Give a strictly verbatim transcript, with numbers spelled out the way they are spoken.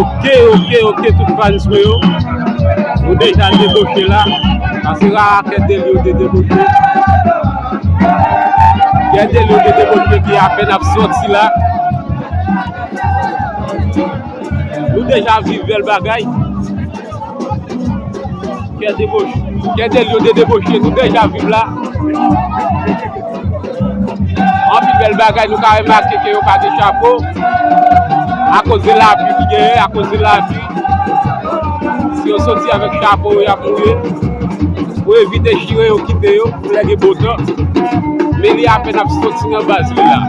Ok, ok, ok, tout fans mwen yo. Nou deja deboche la. Sa se Rara Kè Delyo te deboche. Kè Delyo te deboche ki apèn ap sòti la. Nou deja viv bèl bagay. Kè deboche. Kè Delyo te deboche. Nou deja viv la. Anpil bèl bagay, nou ka remake ke yo pa gen chapo. Akoz de lapli ki genyen, akoz de lapli. Si yo soti avèk chapo, y ap mouye. Pou evite chire yo kite yo, pou lè gen bon tan. Men li apèn ap soti nan baz li la.